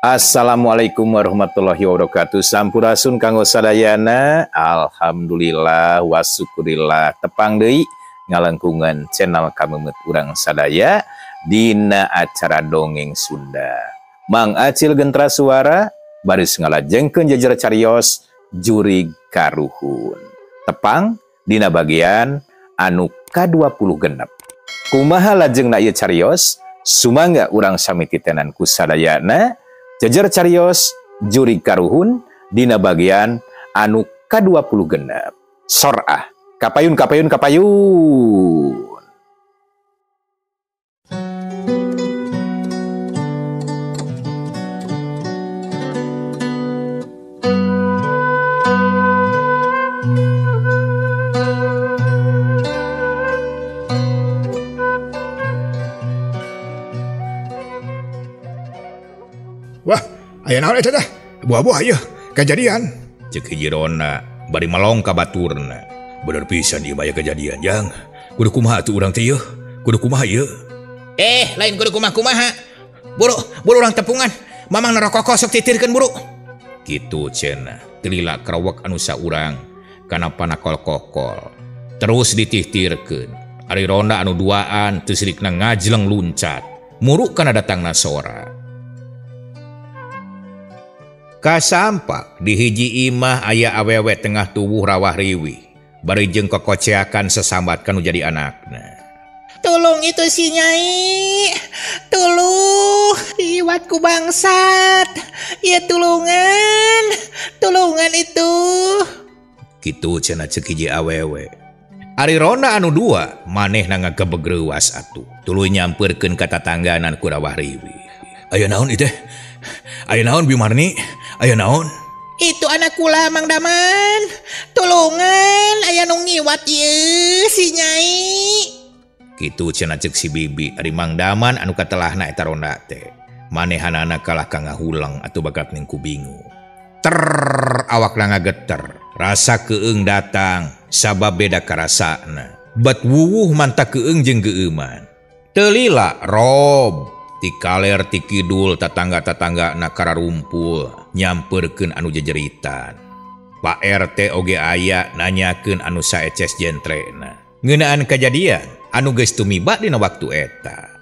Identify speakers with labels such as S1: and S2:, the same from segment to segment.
S1: Assalamualaikum warahmatullahi wabarakatuh. Sampurasun kanggo sadayana. Alhamdulillah wa syukurillah tepang deui ngalangkungan channel Kameumeuet urang sadaya dina acara dongeng Sunda. Mang Acil Gentra Suara baris ngalajengkeun jejer carios jurig karuhun. Tepang dina bagian anu ka-20 genep. Kumaha lajengna ieu carios? Sumangga urang sami titenan ku sadayana. Jejer carios jurig karuhun dina bagian anu ka-20 genep. Sorah kapayun kapayun kapayun.
S2: Wah, aya naon eta teh? Buah-buah ieu, kejadian.
S3: Cek hiji ronda bari melong ka baturna.
S2: Bener pisan ieu mah kejadian, Jang. Kudu kumaha atuh urang teh ieu? Kudu kumaha ieu?
S3: Eh, lain kudu kumaha-kumaha. Buru, buru urang tepungan. Mamang narokoko sok titirkeun buru. Kitu cenah. Telila kerawak anu saurang kana panakol kokol. Terus ditihtirkeun. Ari ronda anu duaan teu sirikna ngajleng luncat. Muruk kana datangna sora. Kasampak di hiji imah aya awewe tengah tubuh rawah riwih. Bari jeung kokoceakan sesambat kanu jadi anakna.
S4: Tolong itu si Nyai. Tolong iwat ku bangsat. Ya tulungan. Tulungan itu.
S3: Kitu cenah ceuk hiji awewe. Ari ronda anu dua manehna ngagebeg reuas atuh. Tuluy nyampeurkeun ka tatangganan ku rawah riwih.
S2: Aya naon ieu teh? Aya naon Bimarni? Aya naon?
S4: Itu anak kula Mang Daman. Tulungan aya nu ngiwat ieu si Nyai.
S3: Kitu cenah ceuk si Bibi ari Mang Daman anu katelahna eta ronda teh. Manehanana kalah ka ngahuleng atuh bakat ning ku bingung. Ter awakna ngageter. Rasa keung datang sabab beda karasana. Bet wuwuh manta keung jeung geueuman. Teu lila rob ti kaler ti kidul tatangga-tatangga na kararumpul nyamperkeun anu jejeritan. Pak RT oge aya nanyakeun anu saeces jentrena. Ngeunaan kajadian anu geus tumiba dina waktu eta.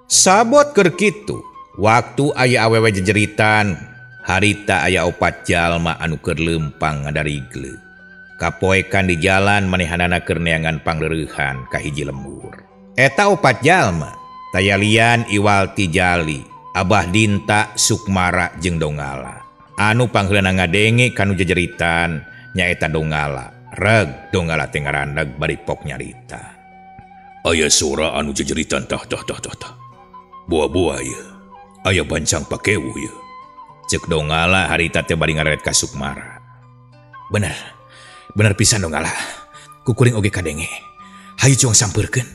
S3: Sabot keur kitu, waktu aya awewe jejeritan, harita aya opat jalma anu keur leumpang ngadarigle. Kapoekan di jalan manehanana keur neangan pangleurehan ka hiji lembur. Eta opat jalma, tayalian iwal ti Jali, Abah Dinta, Sukmara jeung Dongala. Anu pangheulana ngadenge kanu jejeritan nyaeta Dongala. Reg Dongala teh ngarandag bari pok nyarita.
S2: Aya sora anu jejeritan tah tah tah tah tah. Buah-buah ieu. Aya bancang pakewu ieu.
S3: Ceuk Dongala harita teh bari ngareret ka Sukmara. Bener. Bener pisan Dongala. Kukuring oge kadenge. Hayu cuang sampeurkeun.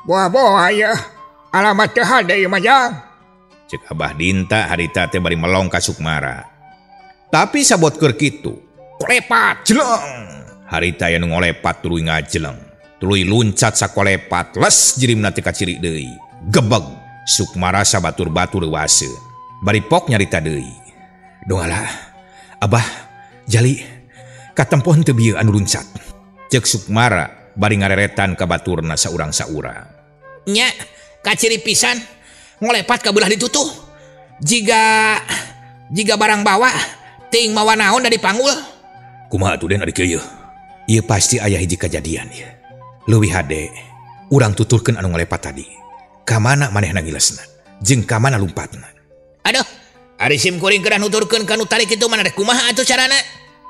S2: Buah-buah ieu. Alamat teh hade ieu mah Jang.
S3: Ceuk Abah Dinta harita teh bari melong ka Sukmara. Tapi sabot keur kitu, kolepat jeleng. Harita aya nu ngolepat tuluy ngajleng. Tuluy luncat sakolepat les jirimna teh kaciri deui. Gebeg Sukmara sabatur-batur leuwaseun. Bari pok nyarita deui. Dongala, Abah, Jali, katempoh teu bieu anu luncat. Ceuk Sukmara bari ngareretan ka baturna saurang-saurang.
S4: Nya, kaciri pisan ngolepat ka beulah ditu tuh. Jiga barang bawa ting mawa naon dari panggul.
S2: Kumaha atuh Den ari kieu?
S3: Ieu pasti aya hiji kajadian ieu. Leuwih hade urang tuturkeun anu ngolepat tadi. Ka mana manehna ngilesna? Jeung ka mana lumpatna?
S4: Aduh, ari sim kuring kedah nuturkeun ka nu tarik kitu mana deh kumaha atuh carana?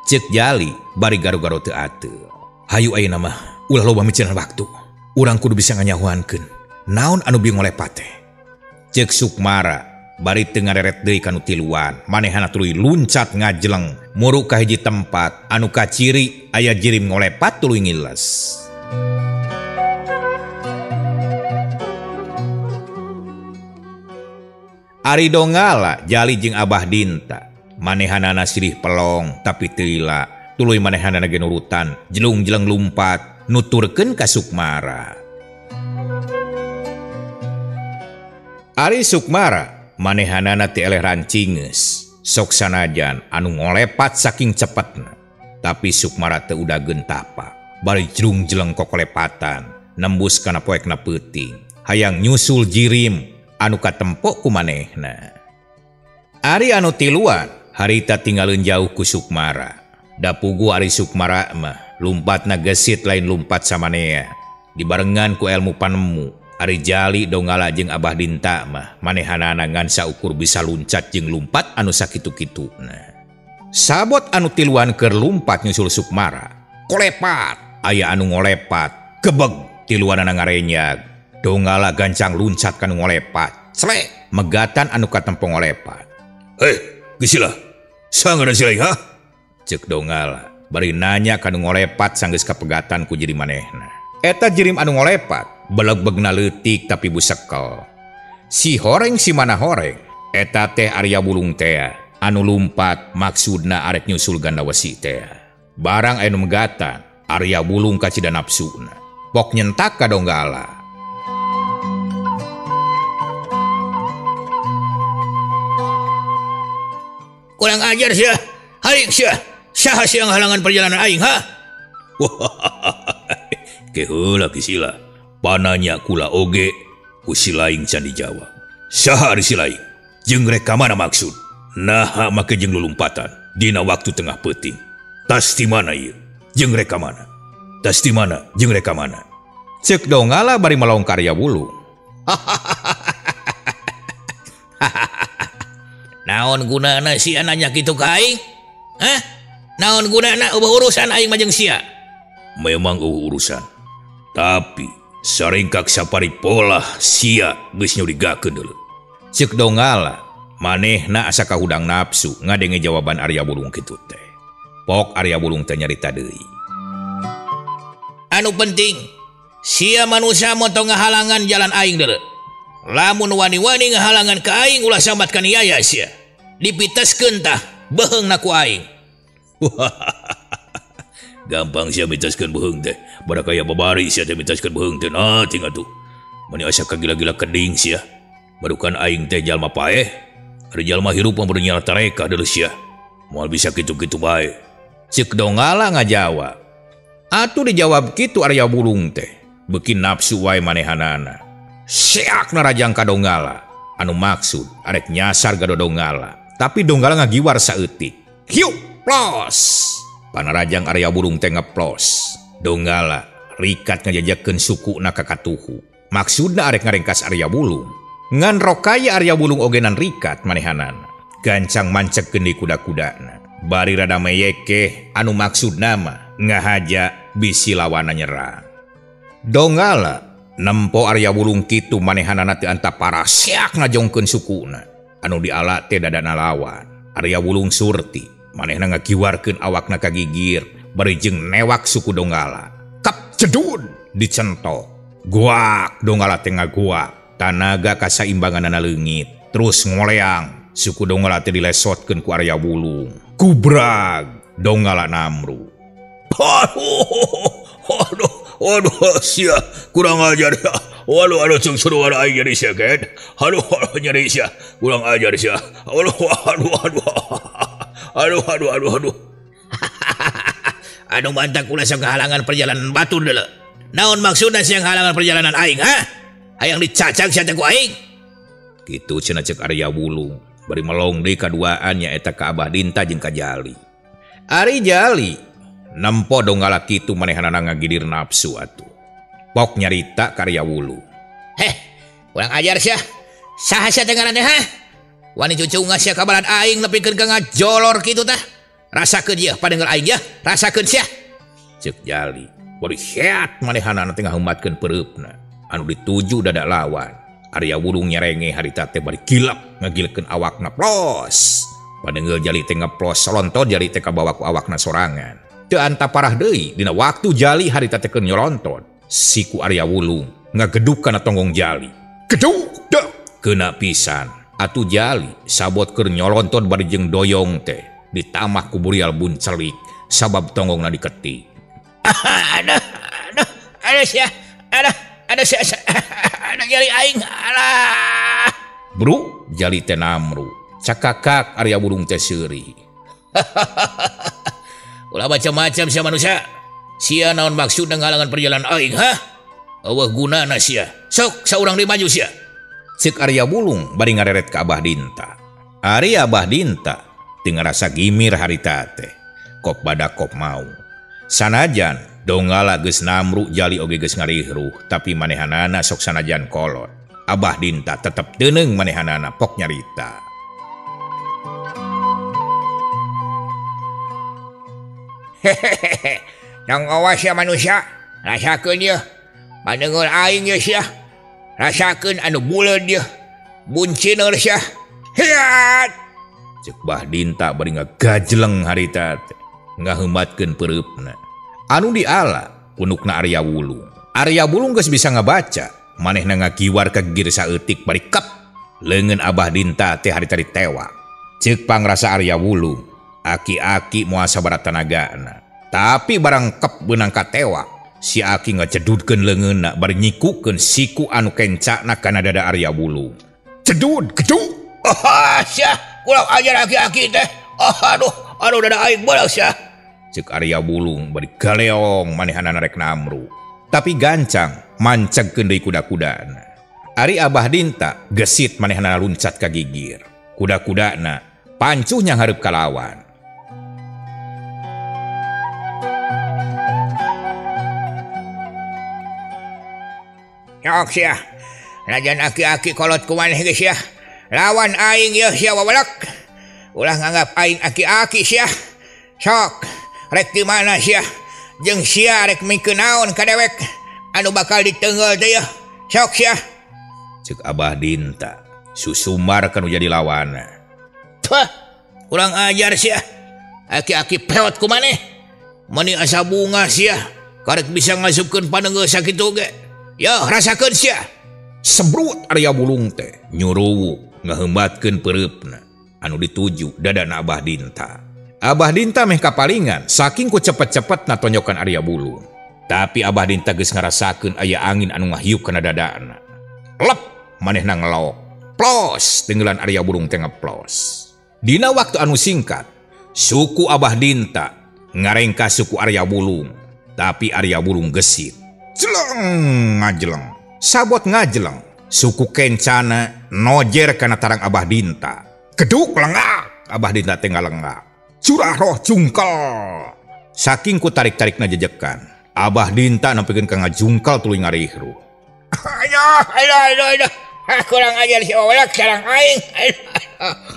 S3: Ceuk Jali bari garo-garo teu ateul. Hayu ayeuna mah ulah loba miceran waktu. Urang kudu bisa nganyahoankeun naon anu bieu ngolepat teh. Ceuk Sukmara bari teu ngareret deui ka nu tiluan. Manehana tuluy luncat ngajleng muru ka hiji tempat anu kaciri aya jirim ngolepat tuluy ngiles. Ari Dongala Jali jeung Abah Dinta manehanana sirih pelong tapi teu lila tuluy manehanana ge nurutan jelung-jeleng lumpat nuturkeun ka Sukmara. Ari Sukmara manehanana teh eleh rancingeus sok sanajan anu ngolepat saking cepetna. Tapi Sukmara teu udageun tapa bari jrung jeleng kokolepatan nembus kana poekna peuting hayang nyusul jirim anu katempo ku manehna. Ari anu tiluan harita tinggaleun jauh ku Sukmara. Da puguh ari Sukmara mah lumpatna gesit lain lumpat samanea. Dibarengan ku ilmu panemu ari Jali Donggala jeung Abah Dinta mah manehanana ngan saukur bisa luncat jeung lumpat anu sakitu-kituna. Sabot anu tiluan keur lumpat nyusul Sukmara. Kolepat aya anu ngolepat gebeg tiluanana ngarenyag. Donggala gancang luncat kanu ngolepat. Slek megatan anu katempo ngolepat.
S2: Hei, geus lah. Sangaran silai ha?
S3: Ceuk Donggala bari nanya kanu ngolepat sanggeus kapegatan ku jiri manehna. Eta jirim anu ngolepat belegbegna leutik tapi busekel. Si horeng si mana horeng eta teh Arya Bulung tea anu lumpat maksudna arek nyusul Gandawesi tea. Barang anu megatan Arya Bulung kacida nafsuna. Pok nyentak ka Donggala.
S2: Kurang ajar sia. Haing sia. Saha sia ngahalangan perjalanan aing ha? Keheula kisila. Pananya kula oge ku si laing can dijawab. Saha ari si laing? Jeung rek ka mana maksud? Naha make jeung lulumpatan dina waktu tengah peuting. Tas ti mana ieu? Jeung rek ka mana? Tas ti mana? Jeung rek ka mana?
S3: Ceuk Donggala bari melong ka Arya Bulung.
S2: Naon gunana sia nanya kitu ka aing? Hah? Naon gunana eueuh urusan aing mah jeung sia? Memang eueuh urusan. Tapi saringkak sapari polah sia geus nyurigakeun deuleu.
S3: Ceuk Donggala manehna asa kahudang nafsu ngadenge jawaban Arya Bulung kitu teh. Pok Arya Bulung teh nyarita deui.
S2: Anu penting sia manusia moto ngahalangan jalan aing deuleu. Lamun wani-wani ngahalangan ka aing ulah sambat ka niaya sia. Dipiteskeun tah beuheungna ku aing. Gampang sia miteskeun beuheung teh. Bara kaya babari sia teh miteskeun beuheung teh. Nah ting atuh. Mani asa kagila-gila keding sia. Barukan aing teh jalma paeh. Ari jalma hirup mah beurnyala tareka deuleu sia. Moal bisa kitu-kitu bae.
S3: Ceuk Donggala ngajawab. Atuh dijawab kitu Arya Bulung teh. Beuki nafsu wae manehanana. Seak narajang ka Donggala anu maksud arek nyasar gado Donggala tapi Donggala ngagiwar saeutik. Hiu plos panarajang Arya Bulung teh ngeplos. Donggala rikat ngajajakeun sukuna ka katuhu maksudna arek ngaringkas Arya Bulung. Ngan rokaya Arya Bulung ogenan rikat manehanana gancang mancegkeun di kuda-kudana bari rada meyekeh anu maksudna mah ngahaja bisi lawana nyerang. Donggala nempo Arya Bulung kitu manehanana teu antapara seak ngajongkeun sukuna anu diala teh dadana lawan. Arya Bulung surti manehna ngakiwarkeun awakna ka gigir bari jeung newak suku Donggala. Kap cedun dicentok. Guak Donggala teh ngaguak tanaga kasaimbanganana leungit terus ngoleang suku Donggala teh dilesotkeun ku Arya Bulung. Kubrag Donggala namru.
S2: Aduh, aduh, sia kurang ajar ya. Waduh, aduh, cung suruh aing jadi sia kan. Aduh, aduh, nyeri sia, kurang ajar sia. Aduh, aduh, aduh, aduh, aduh, aduh, aduh. Aduh, mantap kula sok halangan perjalanan batur deuleu. Naon maksudna sia halangan perjalanan aing, ha? Hayang dicacag sia teh ku aing.
S3: Kitu cenah ceuk Arya Bulung bari melong deui kaduaan nyaeta ka Abah Dinta jeung ka Jali. Ari Jali nempo Donggala kitu manehanana ngagidir nafsu atuh. Pok nyarita ka Arya Wulu.
S2: Heh, kurang ajar sia. Saha sia teh ngaran teh ha? Wani cucunga sia ka balad aing nepikeun ka ngajolor kitu tah. Rasakeun ieu padengar aing ya, rasakeun sia.
S3: Ceuk Jali. Bari heat manehanana teh ngaheumatkeun peureupna anu dituju dada lawan. Arya Wulung nyerenge harita teh bari gilap ngagilkeun awakna plos. Padengeul Jali teh ngeplos solonton Jali teh kabawa ku awakna sorangan. Teu antaparah deui dina waktu Jali harita teh keur nyolonton. Siku Arya Wulung ngageduk kana tonggong Jali. Geduk dek kena pisan. Atuh Jali sabot keur nyolonton bari jeung doyong teh ditamah ku burial buncelik sabab tonggongna diketik.
S2: Aduh, aduh, aduh sia, aduh, aduh sia, aduh nyeri aing, alah.
S3: Bru jali teh namru. Cakakak Arya Wulung teh seuri.
S2: Ulah macam-macam sia manusia. Sia naon maksud ngahalangan perjalanan aing, ha? Eueuh gunana sia. Sok saurang deui maju sia.
S3: Ceuk Arya Wulung bari ngareret ka Abah Dinta. Ari Abah Dinta teu ngarasa gimir harita teh. Kop bada kop mau. Sanajan Donggala geus namru jali oge geus ngarihruh, tapi manehanana sok sanajan kolot. Abah Dinta tetep teuneung manehanana pok nyarita.
S5: Hehehe. Nang awas ya manusia, rasakeun ieu. Pandengeul aing ieu sia. Rasakeun anu buleud ieu. Bunciner sia. Hiat.
S3: Ceuk Bah Dinta bari ngagajleng harita teh, ngaheumatkeun peureupna. Anu diala punukna Arya Wulung. Arya Wulung geus bisa ngabaca, manehna ngakiwar ka gigir saeutik bari kep. Leungeun Abah Dinta teh harita ditewak. Ceuk pangrasa Arya Wulung, aki-aki moal sabaraha tanagana. Tapi barang kep beunang katewak, si aki ngajedudkeun leungeunna bari nyikukeun siku anu kencana kana dada Arya Wulung. Jedud gedug.
S2: Oh, sia, kurang ajar aki-aki teh. Oh, aduh, aduh dada aing beuleuh sia.
S3: Ceuk Arya Wulung bari galeong manehanana rek namru. Tapi gancang mancegkeun deui kuda-kudana. Ari Abah Dinta gesit manehanana luncat ka gigir. Kuda-kudana pancuh nyanghareup ka lawan.
S5: Sok sia. Najan aki-aki kolot ku maneh geus sia. Lawan aing yeuh sia wawalak. Ulah nganggap aing aki-aki sia. Sok. Rek di mana sia? Jeung sia rek mikeun naon ka dewek anu bakal ditenggel teh yeuh. Sok sia.
S3: Ceuk Abah Dinta susumbar kanu jadi lawanna.
S2: Tuh, kurang ajar sia. Aki-aki peot ku maneh. Meni asa bunga sia. Karek bisa ngasupkeun panenggel sakitu ge. Yeuh, rasakeun sia.
S3: Sebrut Arya Wulung teh nyuruwuk ngahembatkeun peureupna anu dituju dadana Abah Dinta. Abah Dinta meh kapalingan saking ku cepet-cepet na tonyokan Arya Wulung. Tapi Abah Dinta geus ngarasakeun aya angin anu ngahiup kana dadana. Lep manehna ngelok. Plos tenggelan Arya Wulung teh ngeplos. Dina waktu anu singkat, suku Abah Dinta ngarengka suku Arya Wulung. Tapi Arya Wulung gesit. Jeleng ngajeleng. Sabot ngajeleng. Suku kencana nojer kana tarang Abah Dinta. Geduk lengak. Abah Dinta teh ngalengak. Curah roh jungkel. Saking ku tarik-tarikna jejekan, Abah Dinta nepikeun ka ngajungkel tuluy ngarihruh.
S5: Aduh, aduh, aduh, aduh. Kurang ajar si Owelak sarang aing.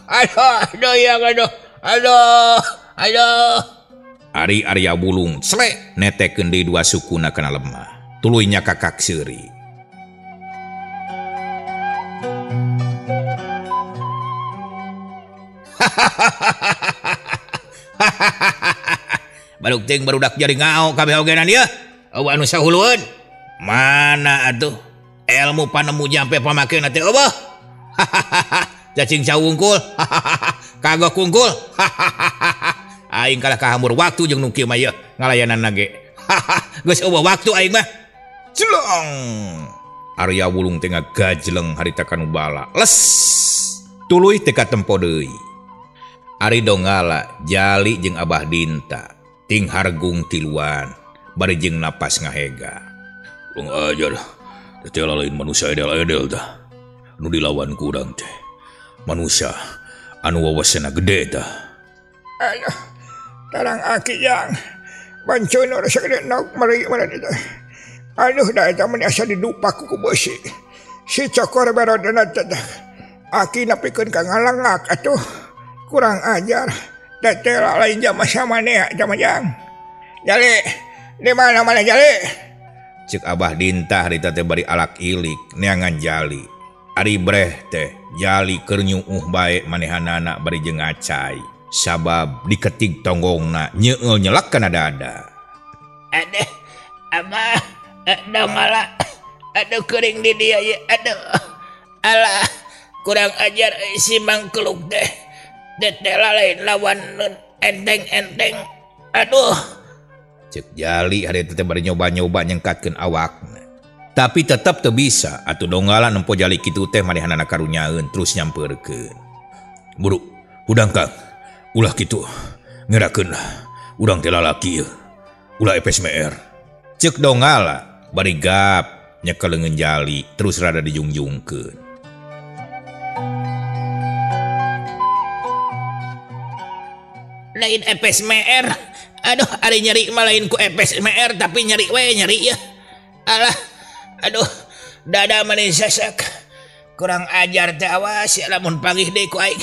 S5: Aduh, aduh, ya, aduh, aduh, aduh.
S3: Ari Arya Wulung selek netekeun deui dua sukuna kana lemah. Tuluy nyakakak seuri.
S2: Baluk ting barudak jadi ngao kabeh ogenan ieu. Eueuh anu sahulueun. Mana atuh ilmu panemu jampe pamakeuna teh eueuh. Cacing cawungkul. Kagok kungkul. Aing kalah kahambur waktu jeung nu kieu mah ieu ngalayanan ge. Geus eueuh waktu aing mah.
S3: Jeleng. Arya Wulung teh ngagajleng harita kanu bala. Les. Tuluy teh katempo deui. Ari Donggala jali jeung Abah Dinta ting hargung tiluan bari jeung napas ngahega.
S2: Kurang ajar, teh lain manusia edel-edel tah. Nu dilawan ku urang teh manusia anu wawasana gede tah.
S5: Aduh, tarang aki jang. Bancunur sagede nok mari mana teh. Aduh, da eta meni asa didupak ku beusi. Si cokor barodana teh. Aki nepikeun ka ngalengak atuh. Kurang ajar. Teh lain jama samanea jama jang. Jali, di mana mana jali?
S3: Ceuk Abah Dinta harita teh bari alak ilik neangan jali. Ari breh teh jali keur nyuuh bae manehanana bari jeung ngacai. Sabab diketig tonggongna nyeueul nyelak kana dada.
S5: Aduh, Abah, Donggala, aduh kering di dia ya, aduh. Alah, kurang ajar si mangkluk teh. Teh lain lawan enteng-enteng. Aduh.
S3: Ceuk jali harita teh bari nyoba-nyoba nyengkatkeun awakna. Tapi tetep teu bisa atuh Donggala nempo Jali kitu teh manehanana karunyaeun terus nyampeurkeun.
S2: Buru, hudang Kang. Ulah kitu. Ngerakeun urang teh lalaki ieu. Ulah epes meer.
S3: Ceuk Donggala bari gap nyekel leungeun Jali terus rada dijungjungkeun.
S4: Lain epes meer. Aduh, ari nyeri mah lain ku epes meer tapi nyeri we nyeri ya. Alah, aduh, dada mani sesek. Kurang ajar teh awas ya lamun panggih deui ku aing.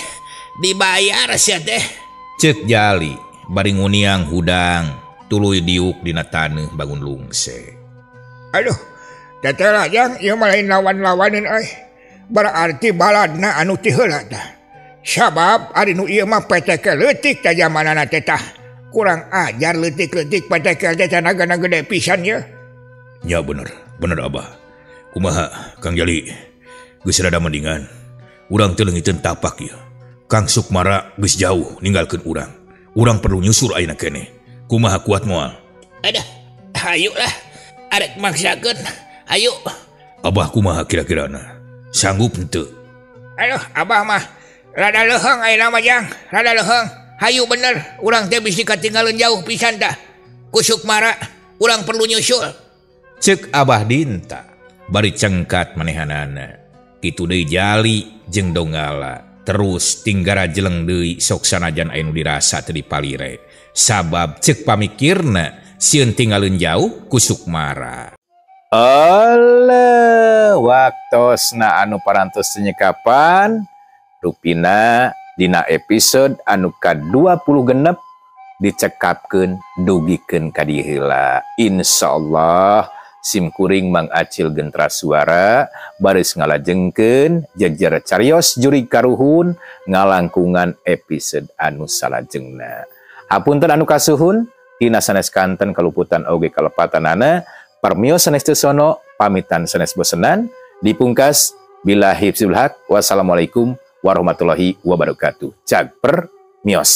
S4: Dibayar sia teh.
S3: Ceuk Jali bari nguniang hudang tuluy diuk dina taneuh bangun lungse.
S5: Aduh, teteh lajang ieu mah lain lawan-lawaneun euy. Berarti baladna anu ti heula tah. Sabab ari nu ieu mah PTK leutik tah zamanana teh tah. Kurang ajar leutik-leutik PTK teh tanagana gede pisan ye.
S2: Nya bener, bener Abah. Kumaha Kang Jali geus rada mendingan. Urang teu leungiteun tapak ieu. Kang Sukmara geus jauh ninggalkeun urang. Urang perlu nyusul ayeuna keneh. Kumaha kuat moal?
S4: Aduh, hayu lah. Arek maksakeun. Hayu.
S2: Abah kumaha kira-kirana? Sanggup henteu?
S5: Aduh, abah mah rada leuheung ayeuna mah Jang, rada leuheung.
S4: Hayu bener, urang teh bisi katinggalan jauh pisan tah. Ku Sukmara, urang perlu nyusul.
S3: Ceuk Abah Dinta bari cengkat manehanana. Kitu deui Jali jeung Donggala. Terus tinggara jeleng deui sok sanajan aya nu dirasa teu dipalire. Sabab ceuk pamikirna sieun tinggalin jauh ku Sukmara.
S1: Oleh waktosna anu parantos nyekapan rupina dina episode anu ka-20 genep dicekapkeun dugikeun ka dieu heula. Insyaallah simkuring Mang Acil Gentra Suara baris ngalajengkeun jejer carios juri karuhun ngalangkungan episode anu salajengna. Hapunten anu kasuhun tina sanes kanten kaluputan oge kalepatanana parmios sanes teu sono pamitan sanes bosenan dipungkas bila hifzul haq. Wassalamualaikum warahmatullahi wabarakatuh. Cag per mios.